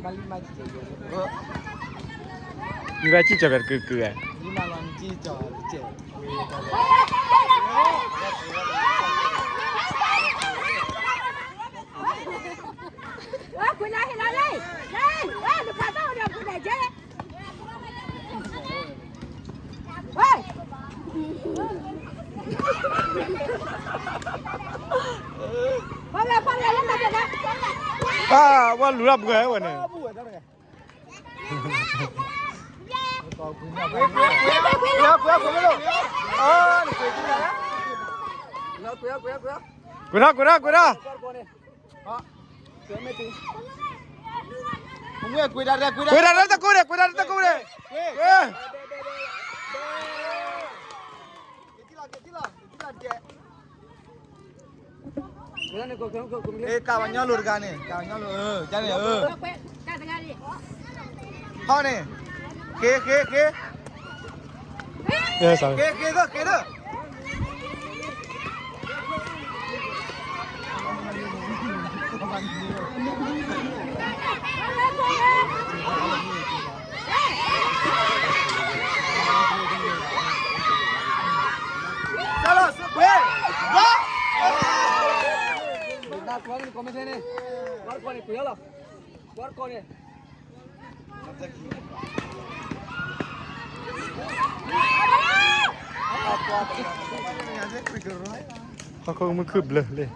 မ့ၢ်ဘၣ်စံၣ်ကီၤပတကုကုဝဲ, ပှၤလူၤလၢပှဲၤဝဲန့ၣ်, ကွံာ်ထီၣ် ကွံာ်ထီၣ် ကွံာ်ထီၣ်, ကွံာ်ဒၣ်တကိးန့ၣ်, ကွံာ်ဒၣ်တကိးန့ၣ်, ကွံာ်, ကးပှၤညီလိာ်တဂၤန့ၣ်, ကးပှၤညီလိာ်, ကန့ၣ်, ဟီန့ၣ်, ဃ့ ဃ့ ဃ့, ဃ့ ဃ့ ဃ့, ဟီၣ်ခိၣ်မုၢ်ခုၣ်ဘျၢလံ. ဟဲလီ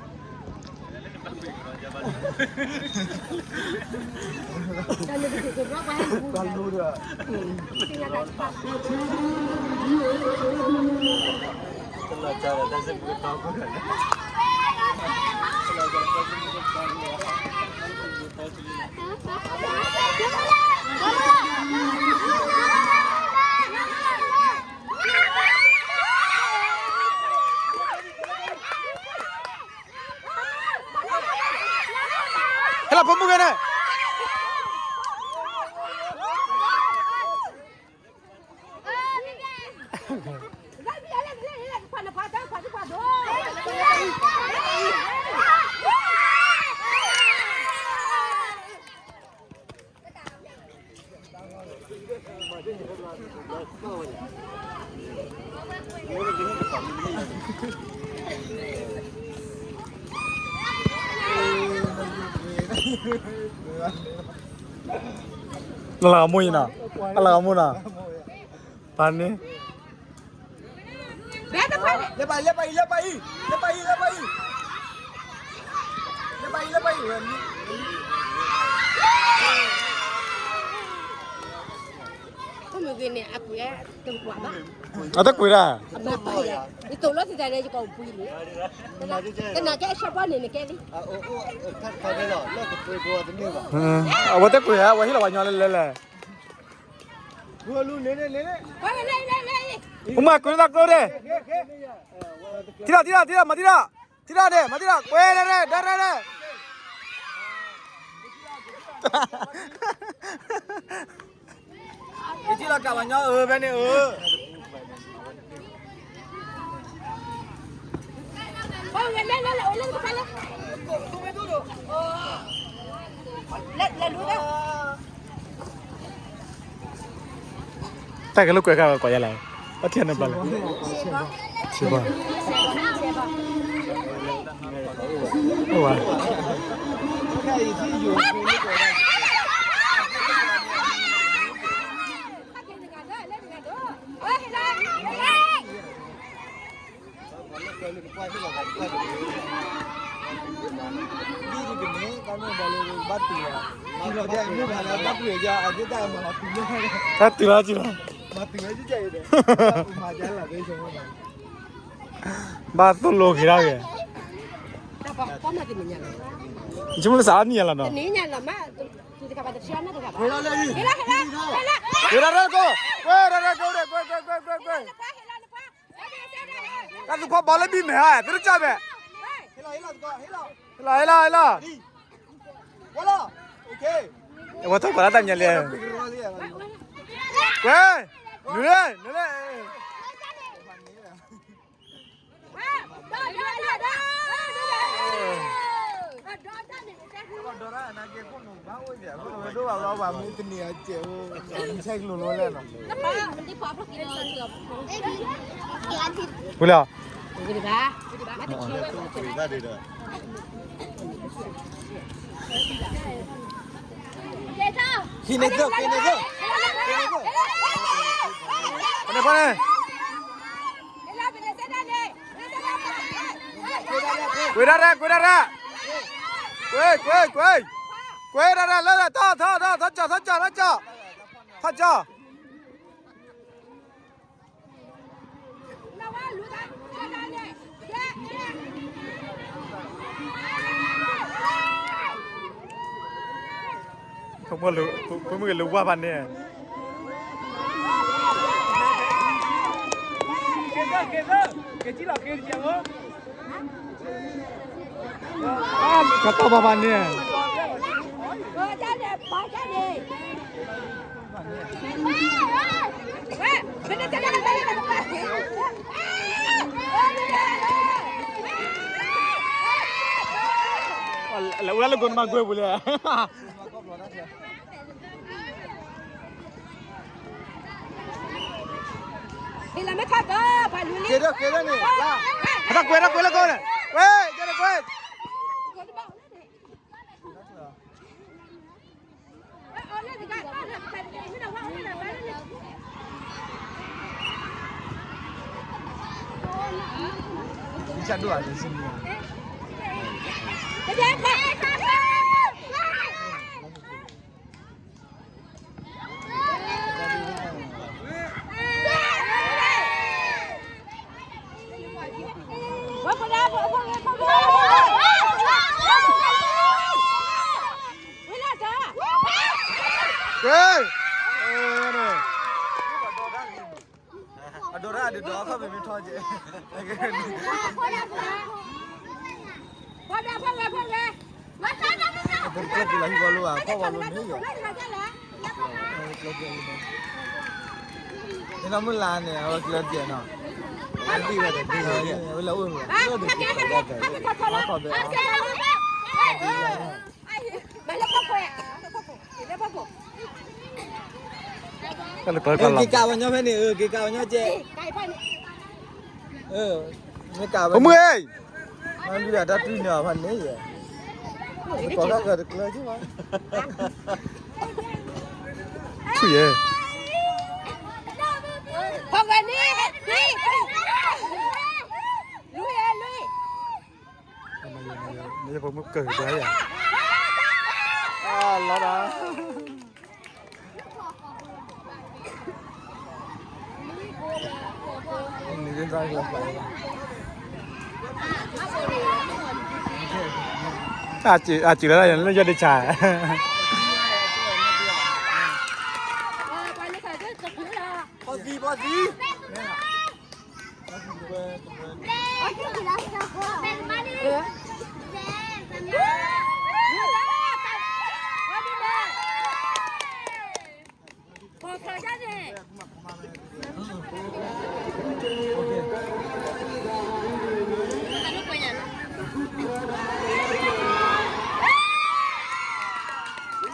ၤဖိမုၣ်ဂဲၤန့ၣ်, အလၢဂၤမိၢ်အံၤနီၤ, အလၢဂၤမိၢ်နီၤ, ပၢ်န့ၣ် လဲၤပာ်အံၤ လဲၤပာ်အံၤ လဲၤပာ်အံၤ လဲၤပာ်အံၤ လဲၤပာ်အံၤ လဲၤပာ်အံၤ လဲၤပာ်အံၤ အတကွံာ်ဒၣ်, အဝဲတကွံာ်ဧါ, အဝဲဟ့ၣ်လီၤပှၤညီလဲၣ်လဲၣ်လဲၣ်, မ့ၢ်ကွံာ်တၢ်ကျိဒဲး, ထံၣ်ထီၣ် ထံၣ်ထီၣ် ထံၣ်ထီၣ် မၤထံၣ်ထီၣ်, ထံၣ်ထီၣ်န့ၣ် မၤထံၣ်ထီၣ် ကွဲဒၣ်ဒဲး ဒၣ်ဒဲးဒဲး, ယထံၣ်လီၤကးပှၤညီအၢဖဲန့ၣ်အၢ တၢ်ကလိာ်ကွဲခါကွၢ်ယါလဲၣ်, အထံၣ်နပျၢ်လဲၣ်, ဆံးဘၣ်, အိၣ်ဝဲ, တၢ်တုၤလီၤတုၤလီၤ, ဘၣ်သိၣ်လိဂ့ၤဒၣ်ဂ့ၤ, ယဆိကမိၣ်လၢစးနံၣ်ညါလီၤနီၤ, ဝဲဒၣ်ရၢၢ်ကိ, ဝဲဒၣ်ရၢၢ်ကိ, ကွဲ, ကွဲ, ကွဲ, ကွဲ, ကွဲ, ကွဲ, တၢ်သူၣ်ဖီဘီလၢဘံၣ်မဲာ်ဧါ, သုတကၢ်မဲာ်, ဟ့ၣ်လီၤ, ဟ့ၣ်လီၤ, ဟ့ၣ်လီၤ, အဝဲထီၣ်ပှၤလၢတၢ်ညါလံ, ကွဲ, နုၤလၢ, နုၤလၢ, အ ပူၤလီၤ. ဟံးန့ၢ်သိၣ် ဟံးန့ၢ်သိၣ် ဖဲန့ၣ်ဖဲန့ၣ် ကွံာ်ဒၣ်ရဲၣ် ကွံာ်ဒၣ်ရဲၣ်, ကွံာ် ကွံာ် ကွံာ်ဒၣ်ရဲၣ် လၢထီၣ် ထီၣ် ထီၣ် ထီၣ်ကၠီ ထီၣ်ကၠီ ထီၣ်ကၠီ ထီၣ်ကၠီ. ဖိမုၣ်က့ၤလူၤဝါဘၣ်န့ၣ်, ကတီၢ်ဘၣ်ဘၣ်န့ၣ်, လဲၤအိၣ်လၢလၢကိးနမၤကွဲပူၤလဲၣ်. က့ၤလၢမ့ၢ်ခါကီး ပှၤလူၤလံ, က့ၤထီၣ်ကွဲးလၢကိးန့ၣ်, ကွဲး က့ၤထီၣ်ကွဲး. အဒိရၣ်ဒ်ဒီးအခီပညီမ့ၢ်ထီကဲ, ပကဲပူၤလၢဟံၣ်ဘီလိၤဘၣ် ဖီၣ်ဝဲလိၤန့ၣ်ယဲ, မ့ၢ်နီၢ်မုၢ်လါန့ၣ် အဝဲကျဲဒဲးနီၤ, အဝဲလၢအိၣ်န့ၣ်, အခီပညီ က့ၤကးပှၤညီဖဲန့ၣ် အၢ က့ၤကးပှၤညီကဲ, မ့ၢ်ကးပှၤမုၢ်, မၤလုၢ်အတၢ်တွံၢ်န့ၢ်အီၤဖဲန့ၣ်ယဲ, ကီၢ်တၢ်ကတကျၢၤက့ၤဘၣ်, ဆူၣ်ယဲ, ဖီၣ်ဝဲန့ၣ်, လုၢ်ယဲလုၢ် မ့ၢ်ဖိမုၣ်ကၢၢ်ဘၣ်ယၤ, လီၤဒီး, အစံးလၢယၤလၢယီၢ်ဒ့ဆါ, ပှၤသံ ပှၤသံ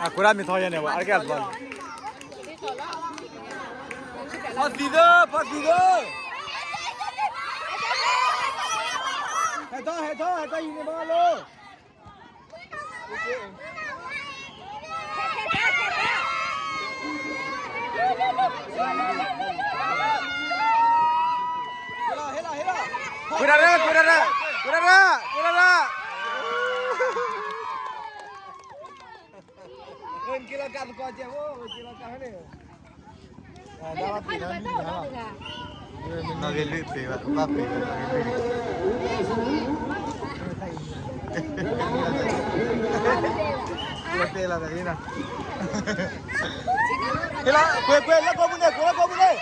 အကွဲးဒၣ်မ့ၢ်ထီယဲန့ၣ် အါတက့ၢ်အသီန့ၣ်, ဖီသံသၢ ဖီသံသၢ, ဟဲထီၣ် ဟဲထီၣ် ဟဲထီၣ် ဟံးန့ၢ်ဘၣ်လိၤ. ကွံာ်ဒၣ်ရၣ် ကွံာ်ဒၣ်ရၣ် ကွံာ်ဒၣ်ရၣ် ကွံာ်ဒၣ်ရၣ်. က့ၤလီၤကးသကိးကဲးဖိ က့ၤလီၤကးဖဲန့ၣ်, နီၢ်ဂ့ၤလုၢ်သ့ဘၣ် ဘၣ်ပ့ၤ တဲလီၤတၢ်န့ၣ်, ကွဲးကွဲးလၢကိးမုၢ်န့ၣ် ကွဲးလၢကိးမုၢ်န့ၣ်.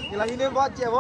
ကလၢဟံးန့ၢ်ဘီစဲးဘီ